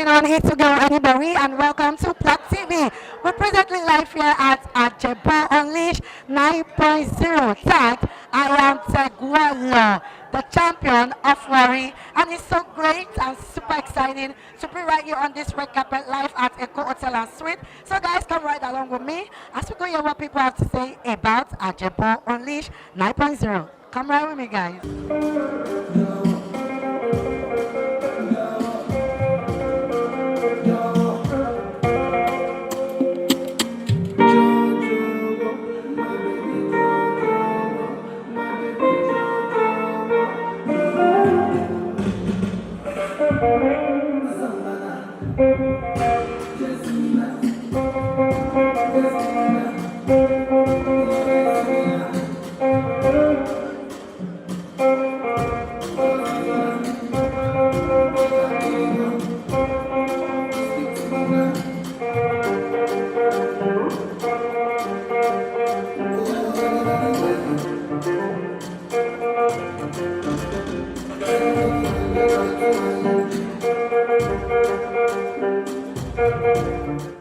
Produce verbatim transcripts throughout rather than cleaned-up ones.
It's your girl Annie Berry and welcome to Black T V. We're presently live here at Ajebo Unleashed nine point zero. Tag, I am Teguolo, the champion of Warri, and it's so great and super exciting to be right here on this red carpet live at Echo Hotel and Suite. So guys, come right along with me as we go hear what people have to say about Ajebo Unleashed nine point zero. Come right with me, guys.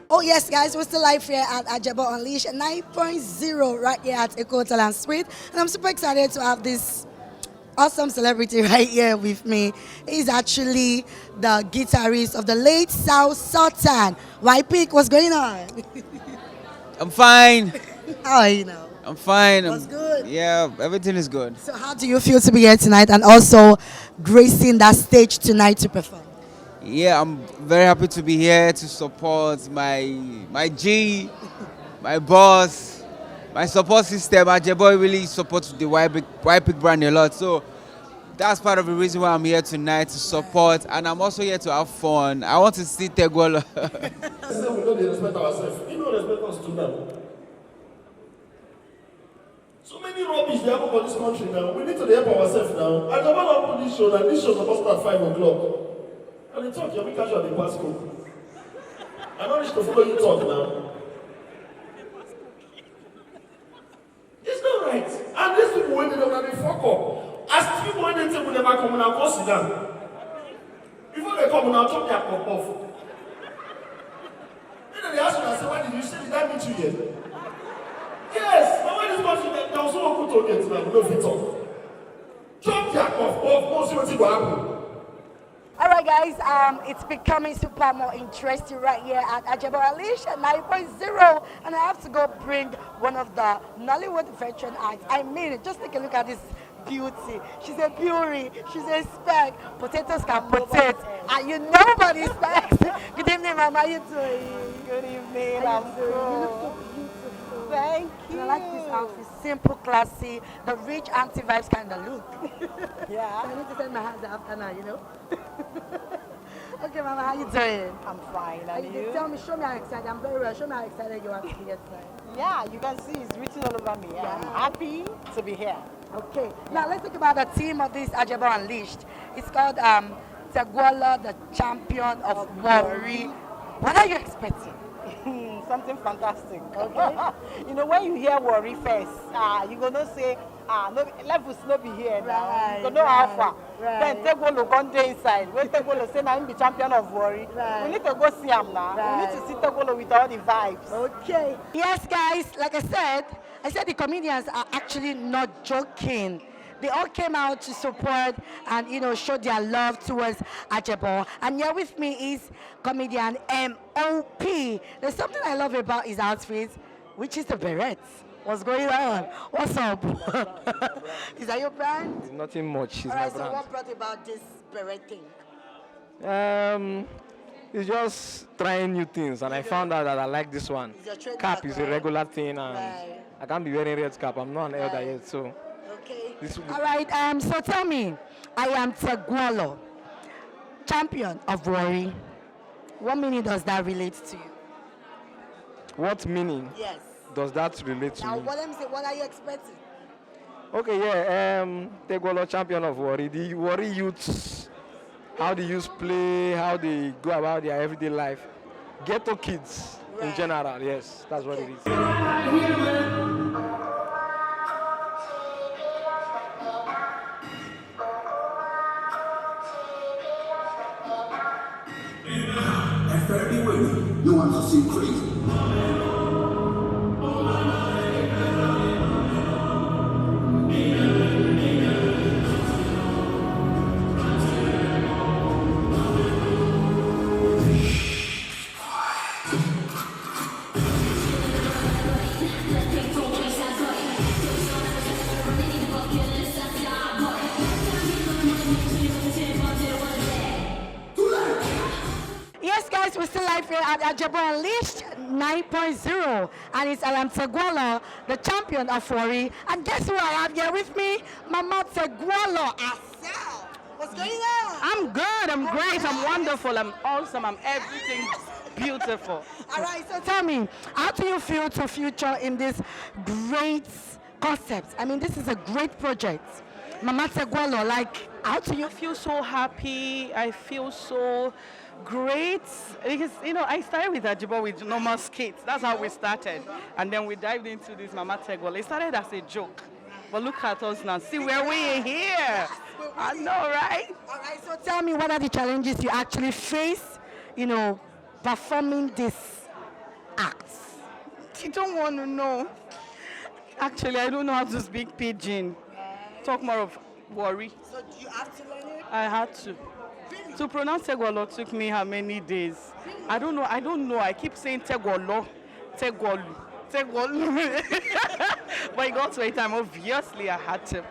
Oh yes, guys, we're still live here at Ajebo Unleashed nine point zero right here at Echo Hotel and Suite. And I'm super excited to have this awesome celebrity right here with me. He's actually the guitarist of the late South Sultan. Y Pick, what's going on? I'm fine. How are you now? I'm fine. What's I'm- good? Yeah, everything is good. So how do you feel to be here tonight and also gracing that stage tonight to perform? Yeah, I'm very happy to be here to support my my G, my boss, my support system. Ajebo really supports the Y Pick, Y Pick brand a lot. So that's part of the reason why I'm here tonight to support, and I'm also here to have fun. I want to see Teguolo. Say we no dey respect ourselves. He no respect us too now. So many rubbish dey happen for this country now. We need to dey help ourselves now. I never don put this show, and this show suppose start five o'clock. And the talk, Yomi Casual dey pass go. I no reach to follow you talk now. It's not right. And these people wey dey dey fuck up. As people wey dey table never come, una go sit down. Before they come, una chop their puff puff. Then they ask una say, why did you say, did I meet you here? Yes, na why this country dey down so open to get now, we no fit talk. Chop their puff puff, go see wetin go happen. All right, guys, um, it's becoming super more interesting right here at Ajebo Unleashed at nine point zero, and I have to go bring one of the Nollywood veteran acts. I mean, just take a look at this beauty. She's a beauty. She's a spec. Potatoes can potato. And you know what is next. Good evening, Mama. How you doing? Good evening. How I'm you doing? You look cool. so beautiful. Thank you. And I like this outfit. Simple, classy. The rich auntie vibes kind of look. Yeah, I need to send my hands after now, you know. Okay, Mama, how you doing? I'm fine. How And you doing? you? Tell me, show me how excited. I'm very well. Show me how excited you are to be here tonight. Yeah, you can see it's written all over me. I'm Yeah. Happy to be here. Okay. Now let's talk about the theme of this Ajebo Unleashed. It's called um, Teguolo, the champion of Warri. What are you expecting? Something fantastic. Okay. You know, when you hear Warri first, ah, you gonna say, ah, no, levels no be here now. Right, You go know how right, far. right. Then Teguolo come dey inside. When Teguolo say na him be champion of Warri, Right. we need to go see am now. We need Right. to see Teguolo with all the vibes. Okay. Yes, guys, like I said, I said the comedians are actually not joking. They all came out to support and, you know, show their love towards Ajebo. And here with me is comedian M O P. There's something I love about his outfit, which is the beret. What's going on? What's up? Is that your brand? It's nothing much. It's All my right, so brand. What brought about this beret thing? Um, it's just trying new things, and I found out that I like this one. It's your trademark, Cap is a right? Regular thing, and Right. I can't be wearing red cap. I'm not an elder Right. Yet, so Okay. This will be- All right, um, so tell me, I am Teguolo, champion of Warri. What meaning does that relate to you? What meaning Yes. Does that relate to Now, me? What, let me say, what are you expecting? Okay, yeah. Um, Teguolo, champion of Warri. The Warri youths, how the youths play, how they go about their everyday life. Ghetto kids in Right. General, yes, that's what it is. Heavyweight, you want to see crazy. Yes, guys, we're still live here at Ajebo Unleashed nine point zero, and it's Alam Tegwalo, the champion of Warri. And guess who I have here with me? Mama Tegwalo herself. What's going on? I'm good, I'm great, I'm wonderful, I'm awesome, I'm everything beautiful. All right, so tell me, how do you feel to future in this great concept? I mean, this is a great project. Mama Tegwalo, like, how do you I feel so happy. I feel so great because, you know, I started with Ajebo with normal skits. That's how we started, and then we dived into this Mama Tegwalo. It started as a joke, but look at us now. See where we are here. I know, right? All right, so tell me, what are the challenges you actually face, you know, performing this act? You don't want to know. Actually, I don't know how to speak pidgin. Talk more of Warri. So do you have to learn it? I had to. To pronounce Tegwalo took me how many days? I don't know. I don't know. I keep saying Tegwalo, Tegwalo, Tegwalo. But it got to a time, obviously, I had to.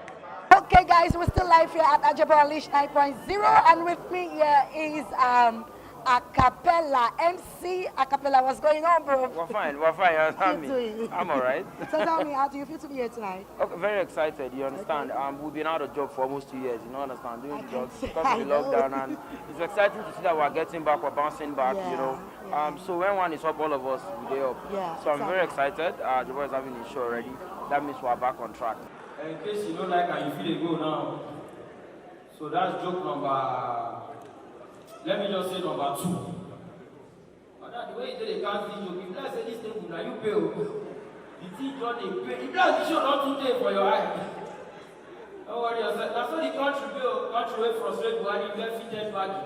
Okay, guys, we're still live here at Ajebo Unleashed nine point zero, and with me here is um, Acapella M C. Acapella, what's going on, bro? We're fine, we're fine. I'm, I'm all right. So tell me, how do you feel to be here tonight? Okay, very excited, you understand. Um, we've been out of job for almost two years, you know, understand, doing the job because of the lockdown, and it's exciting to see that we're getting back, we're bouncing back, you know. Um, so when one is up, all of us we dey up. Yeah, So I'm very excited. Uh, the boys having a show already. That means we're back on track. In case you don't like how you feel they go now. So that's joke number, let me just say number two. But that the way you take the count this joke, if I say this table, now you pay. Oh. The thing just dey pay. If that's the show, not too day for your eye. Don't worry yourself. That's what the country bill, country way frustrate Buhari, get fitted body.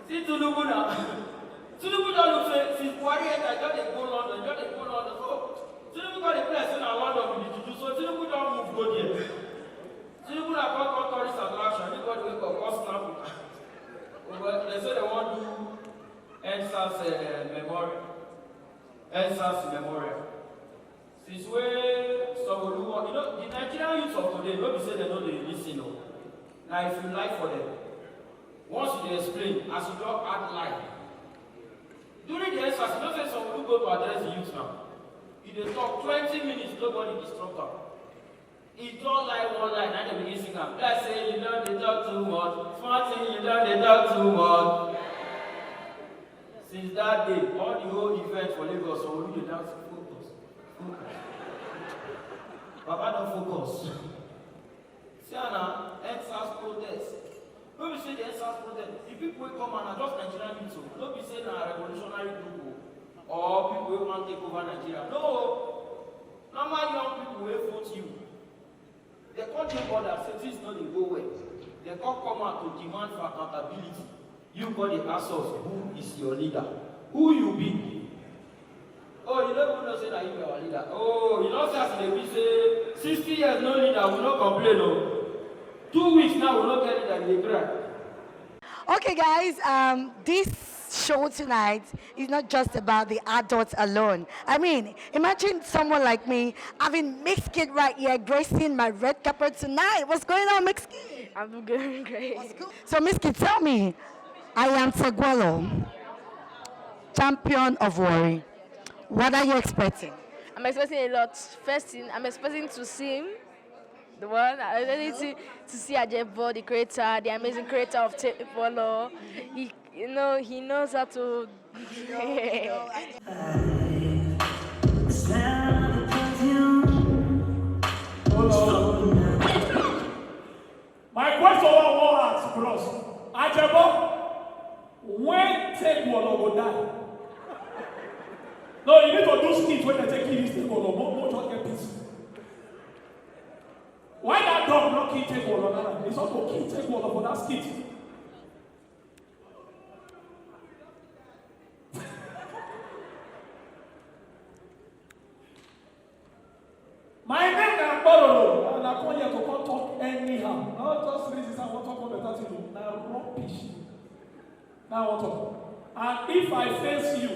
See Tinubu now. Tinubu don look say since Buhari enter, just dey go London, just dey go London. So Tinubu got a place in London with the juju. So Tinubu don move go there. Tinubu na come come tourist attraction. Anybody wey go come snap am. But they say they wan do N sars uh, memorial. N sars memorial. Since wey Sanwo-Olu wan, you know, the Nigerian youth of today, no be say dem no dey listen o. Na if you lie for them. Once you dey explain, as you don add lie. During the N sars, you know say Sanwo-Olu go to address the youth now. He dey talk twenty minutes, nobody disrupt am. He don lie one lie, na dem begin sing am. Like say you don dey talk too much, small thing you don dey talk too much. Since that day, all the whole event for Lagos, Sanwo-Olu dey dance, focus, focus. Baba don focus. See am na, N sars protest. No be say the N sars protest, the people wey come out na just Nigerian youths o. No be say na revolutionary group o, or people wey wan take over Nigeria. No o. Normal young people wey vote you. Dem come dey order say things no dey go well. Dem come come out to demand for accountability. You come dey ask us, who is your leader? Who you be? Oh, you no even know say na you be our leader. Oh, you no see as e dey be say sixty years no leader, we no complain o. Two weeks now, we no get leader, we dey cry. Okay, guys, um, this show tonight is not just about the adults alone. I mean, imagine someone like me having Mixkid right here gracing my red carpet tonight. What's going on, Mixkid? I'm doing great. So, Mixkid, tell me, I am Tegwalo, champion of Warri. What are you expecting? I'm expecting a lot. First thing, I'm expecting to see him. The one, I'm expecting to, to see Ajebo, the creator, the amazing creator of Tegwalo. He, you know, he knows how to. My question I wan ask, bros. Ajebo, when Tegwalo go die? No, you need to do skit when they take kill this Tegwalo. No, no, just get peace. Why that dog not kill Tegwalo now? It's not to kill Tegwalo for that skit. My name na Kpororo, and I come here to come talk anyhow. Not just reason say I wan talk one better thing o. Na rubbish. Na I wan talk. And if I face you,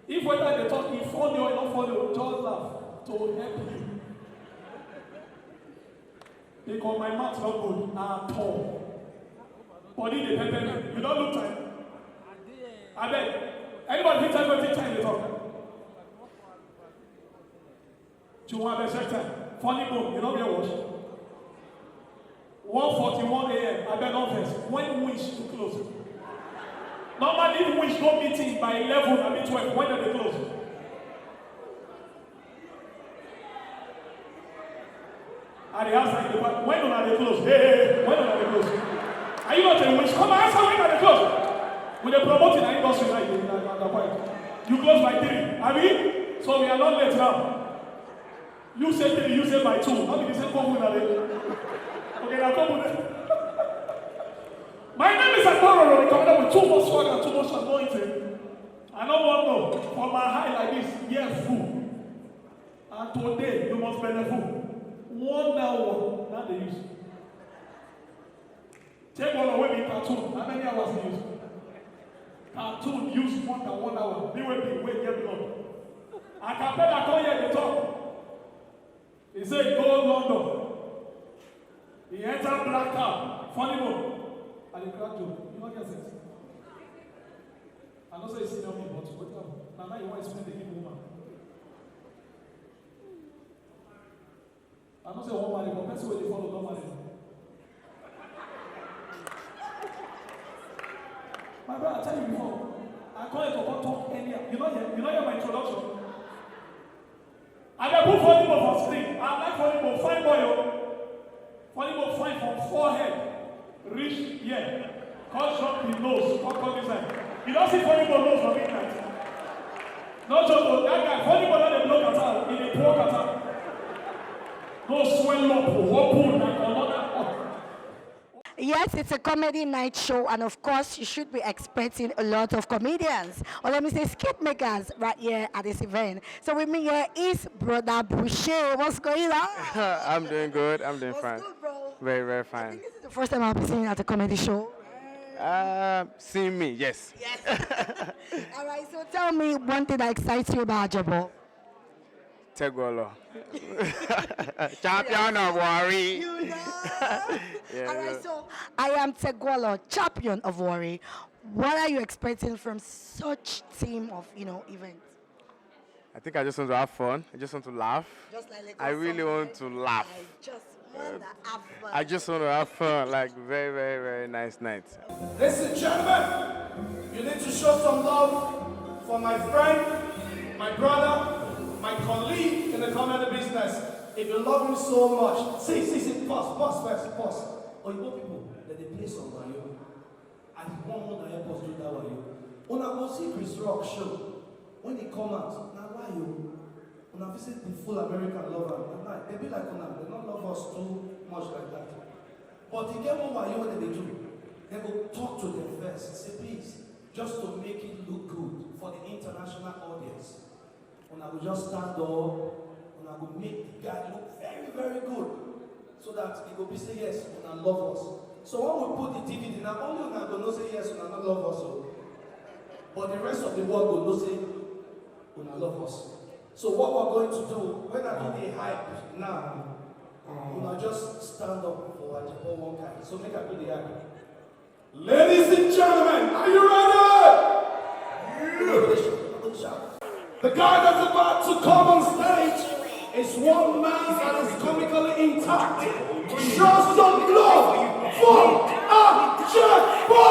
if wetin I dey talk e funny or e no funny o, just laugh to help you. Because my mouth no good at all. Body dey pepper me. You don look time? Abeg, anybody fit tell me wetin time dey talk? Juwan, abeg, check time. Funny bone, you no wear watch? One forty-one a m, abeg, no vex. When winch to close? Normally, winch go meeting by eleven abi twelve. When dem dey close? I dey ask you, when una dey close? Hey, hey, hey, when una dey close? Are you not a winch? Come answer when una dey close. We dey promote in our industry now, you dey, na, na, na quiet. You close by three, abi? So we are not late now. You say three, you say by two. How did you say come una dey? Okay, now come una. My name is Akporo, the commander with too much swag and too much anointing. I no wan know. For my high like this, yeah, full. And today, you must benefit. One hour, now dey use. Take one away with cartoon. How many hours you use? Cartoon use more than one hour. Me wey be wey get blood. Acapella come here dey talk. He say he go London. He enter black car. Funny bone. I dey crack joke. You no get sense. I know say you senior me, but wetin happen? Na now you wan explain the give woman. I know say one marry, but person wey dey follow don marry. My brother, I tell you before, I come here to come talk anyhow. You no hear, you no hear my introduction. I dey put funny bone for screen. I like funny bone, fine boy o. Funny bone fine from forehead reach here. Come chop the nose, come come inside. You don see funny bone nose for midnight? No joke o, that guy, funny bone no dey blow catarrh, he dey pour catarrh. No swell up, open like another. Yes, it's a comedy night show, and of course, you should be expecting a lot of comedians, or let me say, skit makers, right here at this event. So with me here is Brother Boucher. What's going on? I'm doing good. I'm doing fine. What's good, bro? Very, very I fine. think this is the first time I'll be seeing you at a comedy show. Uh, seeing me, yes. Yes. All right, so tell me one thing that excites you about Ajebo. Tegolo. Champion of Warri. You know. Yeah, All right, yeah. So I am Tegwalo, champion of Warri. What are you expecting from such team of, you know, events? I think I just want to have fun. I just want to laugh. Just like Lagos I really song, want right? To laugh. I just want to have fun. I just want to have fun. Like, very, very, very nice night. Ladies and gentlemen, you need to show some love for my friend, my brother, my colleague in the comedy business. If you love him so much, see, see, see, pause, pause first, pause. Oyibo people, dem dey play some wayo. I want una help us do that wayo. Una go see Chris Rock show when he come out. Na wayo. Una fit say the full American love am. Na lie. Dem be like una, dem no love us too much like that. But e get one wayo wey dem dey do. Dem go talk to dem first, say please, just to make it look good for the international audience. Una go just stand up, una go make the guy look very, very good, so that e go be say yes, una love us. So when we put the D V D, na only una go know say yes, una no love us o. But the rest of the world go know say una love us. So what we're going to do, when I do the hype now, una just stand up for Ajebo one kind. So make I do the hype. Ladies and gentlemen, are you ready? The guy that's about to come on stage is one man that is comically intact. Show some love for Ajebo!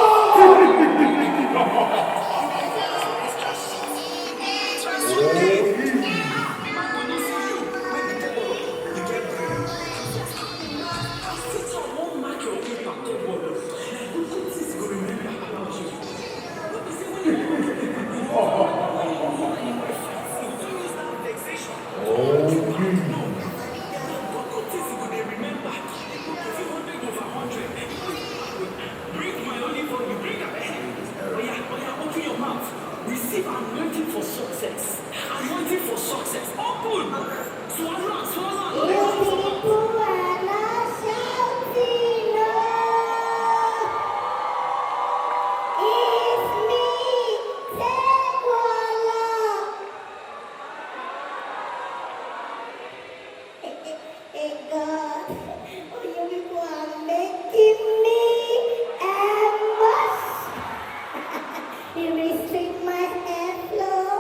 Hey God, oh, you people are making me emotional. You restrict my airflow.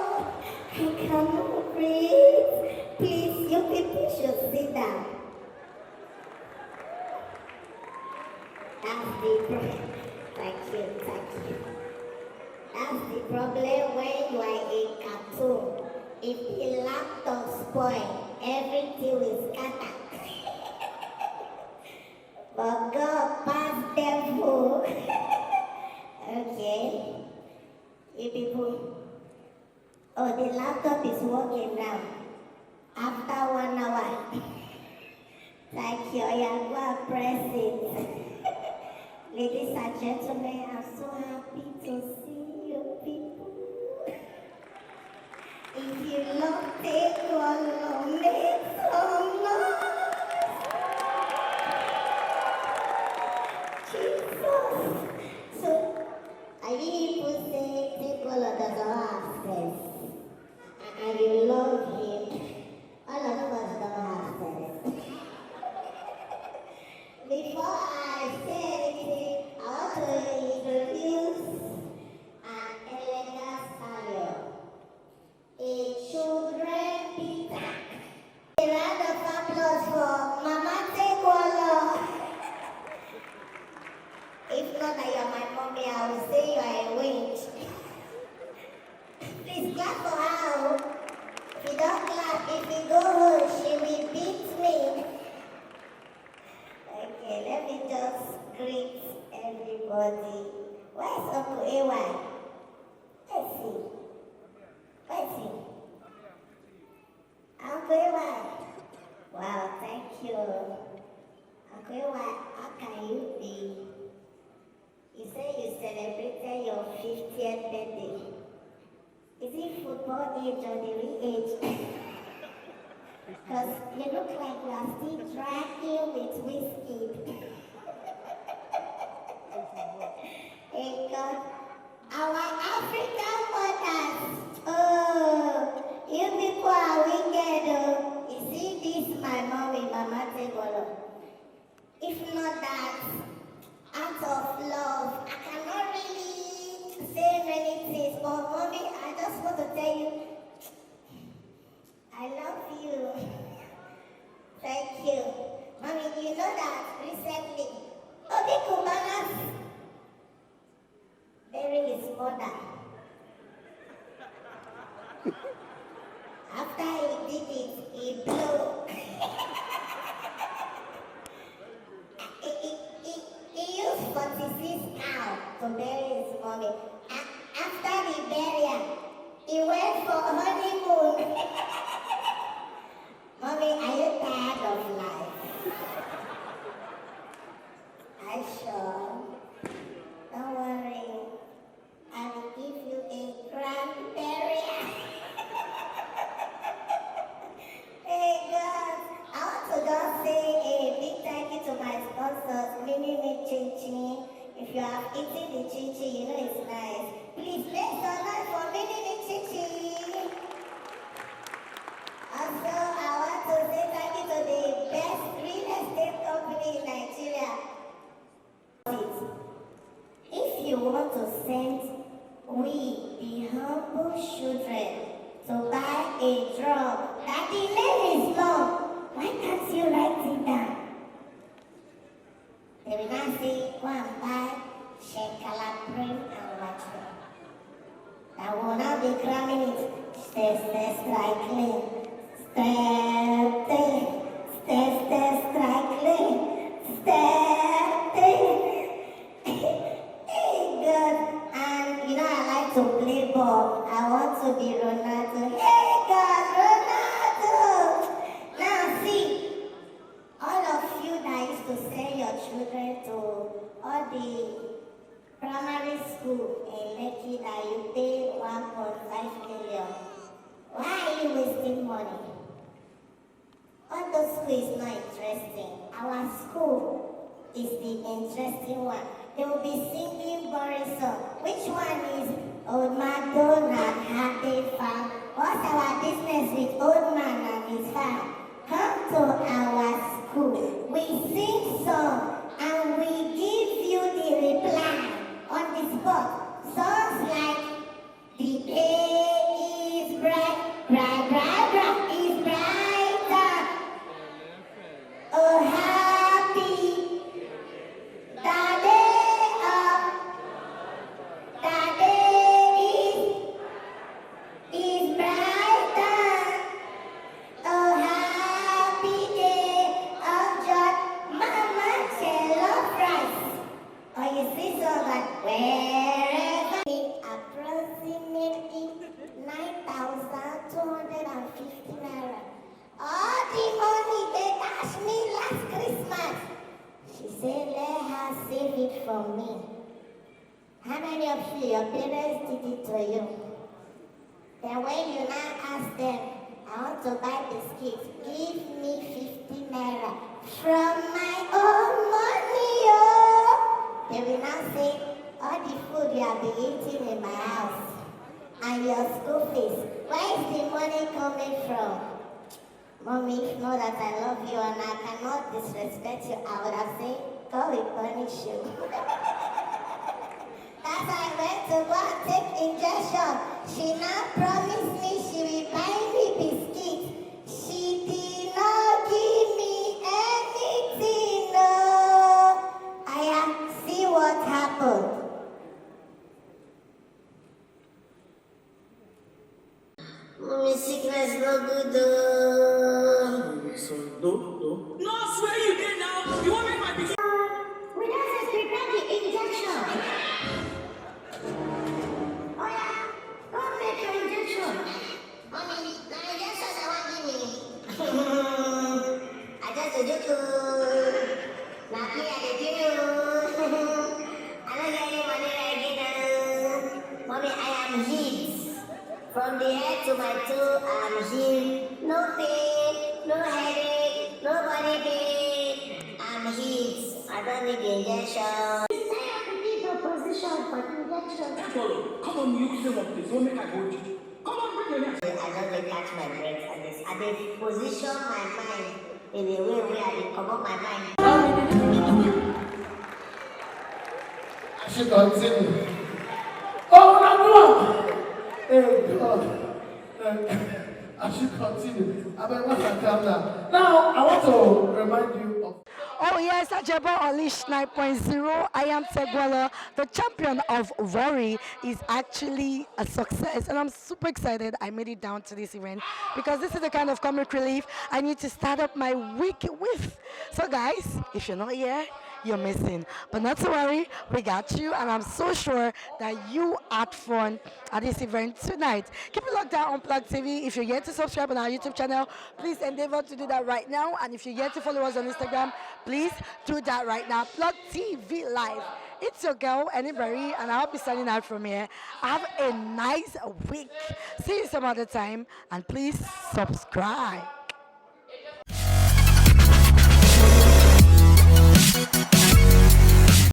I cannot breathe. Please, you people should sit down. That's the problem. Thank you, thank you. That's the problem when you are a cartoon. If the laptop spoil, everything will scatter. But God pass devil. Okay. You people. Oh, the laptop is working now. After one hour. Thank you. Yeah, go and press it. Ladies and gentlemen, I'm so happy to see you people. If you love take one, make some noise. Jesus. So, are you people say take one does not have sex? And you love him? All of us don't have sex. Before I say anything, I want to introduce an elegant stallion, a children beater. A round of applause for Mama Tekwolo. If not that you're my mommy, I will say you are a witch. Please clap for her. Oh. If you don't clap, if you go home, she will beat me. Okay, let me just greet everybody. Where's Uncle A Y? Let's see. Let's see. Uncle A Y. Wow, thank you. Uncle A Y, how can you be? You say you celebrated your fiftieth birthday. Is it football age or the real age? Because you look like you are still dragging with whiskey. Hey God, our African mothers, oh, you people are wicked. Oh. You see this, my mommy, Mama Tekwolo. If not that, out of love, I cannot really say many things, but mommy, I just want to tell you, I love you. Thank you. Mommy, you know that recently, Obi Cubana's burying his mother. After he did it, he blew. He, he, he, he used forty-six cow to bury his mommy. A-, after the burial, he went for honeymoon. Mommy, are you tired of life? I sure. Don't worry. I will give you a grand burial. Hey God, I want to just say a big thank you to my sponsors, Mini Me Chin Chin. If you have eaten the chin chin, you know it's nice. Please make some noise for Mini Me Chin Chin. Also, I want to say thank you to the best real estate company in Nigeria. If you want to send we, the humble children, to buy a drug that the name is long, why can't you write it down? They will now say, go and buy Shenkala Prim and Watchman. I will now be cramming it. Step, step, strike clean. Step, step, step, step, strike clean. Step, step. Hey, God. And you know, I like to play ball. I want to be Ronaldo. Hey, God, Ronaldo. Now, see, all of you that used to send your children to all the primary school in Lekki that you pay one point five million, why are you wasting money? All those school is not interesting. Our school is the interesting one. They will be singing boring song. Which one is Old MacDonald had a farm? What's our business with old man and his farm? Come to our We sing song and we give you the reply on the spot. Songs like, the day is bright, bright, bright, bright, is brighter. Oh, happy the day of, the day is, is brighter. Oh, happy day of joy, mama jollof rice. Or you see someone wherever. Approximately nine thousand two hundred and fifty naira. All the money they dash me last Christmas. She said, let her save it for me. How many of you, your parents did it to you? Then when you now ask them, I want to buy biscuits, give me fifty naira from my own money, oh. They will now say, all the food you have been eating in my house and your school fees, where is the money coming from? Mommy, know that I love you and I cannot disrespect you. I would have said, God will punish you. That's why I went to go and take injection. She now promised me she will buy me biscuit. She did not give me anything. No. I see what happened. Mommy, sickness no good though. So, no, no. No, swear you did now. You want make my pikin. We just prepare the injection. Oh yeah, come make your injection. Mommy, na injection I wan give me. I just dey joke o. Na play I dey play o. I no get any money like you now. Mommy, I am heat. From the head to my toe, I'm healed. No pain, no headache, no body pain. I'm healed. I don't need the injection. Stay up with the position for the injection. Come on, you say what this. Don't make I hold you. Come on, bring your hands. I just dey catch my breath and this. I dey position my mind in a way where I dey comot my mind. I should continue. Oh, no, no. Hey, God. Uh, I should continue. I mean, once I calm down. Now, I want to remind you of. Oh yes, Ajebo Unleashed nine point zero. I am Tegwala, the champion of Worry is actually a success, and I'm super excited I made it down to this event because this is the kind of comic relief I need to start up my week with. So guys, if you're not here, you're missing. But not to worry, we got you, and I'm so sure that you had fun at this event tonight. Keep it locked down on Plug T V. If you're yet to subscribe on our YouTube channel, please endeavor to do that right now. And if you're yet to follow us on Instagram, please do that right now. Plug T V Live. It's your girl, Annie Berry, and I'll be signing out from here. Have a nice week. See you some other time, and please subscribe.